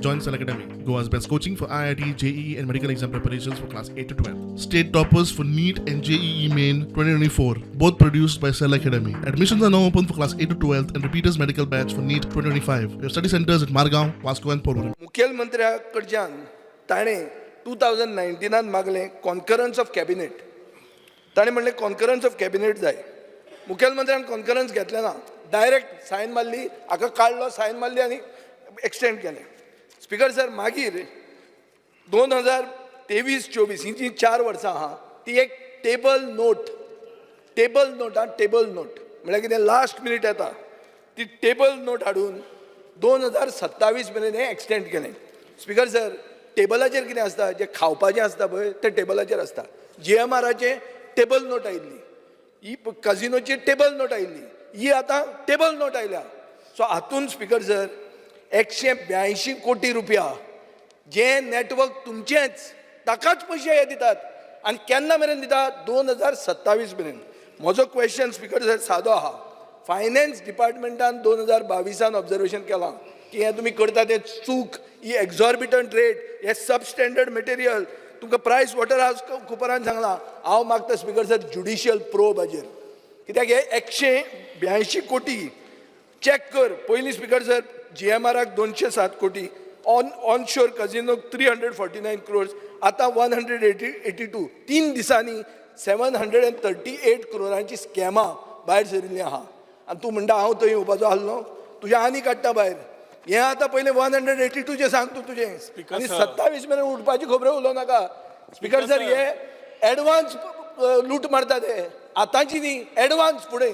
Join Cell Academy, Goa's best coaching for IIT, JEE, and medical exam preparations for class 8 to 12. State toppers for NEET and JEE Main 2024, both produced by Cell Academy. Admissions are now open for class 8 to 12 and repeaters medical batch for NEET 2025. We have study centers at Margaon, Vasco, and Porvorim. मुखेलमंत्र्या कडच्यान ताणें 2019नान मागलें concurrence of cabinet. ताणें म्हणलें, concurrence of cabinet जाय. मुखेलमंत्र्यान concurrence घेतलें ना. Direct sign मारली, हाका काडलो, सायन मारली आनी एक्सटेंड केलें. स्पिकर सर, मागीर 2023-24 ही जी 4 वर्सां आहा, ती एक टेबल नोट, टेबल नोट आं, टेबल नोट म्हळ्यार कितें, लास्ट मिनीट येता ती टेबल नोट हाडून 2027 मेरेन हें एक्सटेंड केलें. स्पिकर सर, टेबलाचेर कितें आसता? जें खावपाचें आसता पळय, तें टेबलाचेर आसता. जीएमआराचें टेबल नोट आयिल्ली ही, कजिनोची टेबल नोट आयिल्ली ही, आतां टेबल नोट आयल्या. सो हातून स्पिकर सर, 182 कोटी रुपया जे नेटवर्क तुमचेंच, ताकाच पयशे हे दितात आनी केन्ना मेरेन दितात? 2027 मेरेन. म्हजो क्वेश्चन, स्पिकर सर, सादो आहा. फायनान्स डिपार्टमेंटान 2022आन ऑब्जर्वेशन केलां की हें तुमी करता तें चूक, ही एक्झॉर्बिटंट रेट, हे सब स्टँडर्ड मटेरियल तुमकां प्रायस वॉटर हाऊस कुपरान सांगलां. हांव मागता, स्पिकर सर, ज्युडिशियल प्रोब हाजेर, कित्याक हे 182 कोटी चॅक कर पयलीं. स्पिकर सर, जीएमआराक 207 कोटी, ऑन शोर कजिनोक 349 क्रोर्स, आतां one hundred eighty 82. 3 दिसांनी 738 क्रोरांची स्कॅमां भायर सरिल्लीं आहा आनी तूं म्हणटा हांव थंय येवपाचो आसलो. तुजें आनी काडटा भायर हें. आतां पयलें 182चें सांग तूं तुजें आनी sir. 27 मेरेन उठपाची खबरो उलोवं नाका. स्पिकर सर, हे एडवान्स लूट मारता ते, आतांची न्ही, एडवान्स फुडें.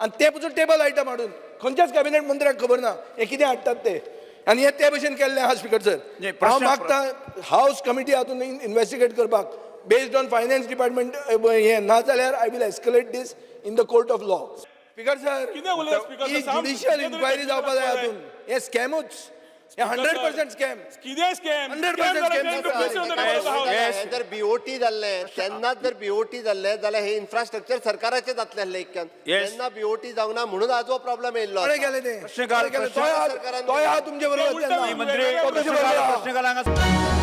आनी ते पसून टेबल आयटम हाडून खंयच्याच कॅबिनेट मंत्र्याक खबर ना हे कितें हाडटात ते आनी हे ते भशेन केल्लें आहा. स्पिकर सर, नाही, हांव मागता हावस कमिटी हातून इन्वेस्टिगेट करपाक, बेस्ड ऑन फायनान्स डिपार्टमेंट हें. ना जाल्यार I will escalate this in the court of law, Speaker sir. कितें उलयता, स्पीकर ही सर? साम- ज्युडिशियल कितें तरी इन्क्वायरी जावपा जाय दाखोवपाक. हातून. हे स्कॅमूच, हे 100% स्कॅम. कितें स्कॅम? 100% scam. हे जर बीओटी जाल्लें तेन्नाच, जर बीओटी जाल्लें जाल्यार हे इन्फ्रास्ट्रक्चर सरकाराचें जातलें आसलें इतक्यान. तेन्ना बीओटी जावंक ना म्हणून आज हो प्रॉब्लेम येयल्लो कोणें आसा. केलें तें? प्रश्नकाल, कोणें केलें? तोय आहा, तोय आहा तुमचे बरोबर ते उलटा तेन्ना. मंत्री, तो तुजे बरोबर आहा. प्रश्नकाल हांगा.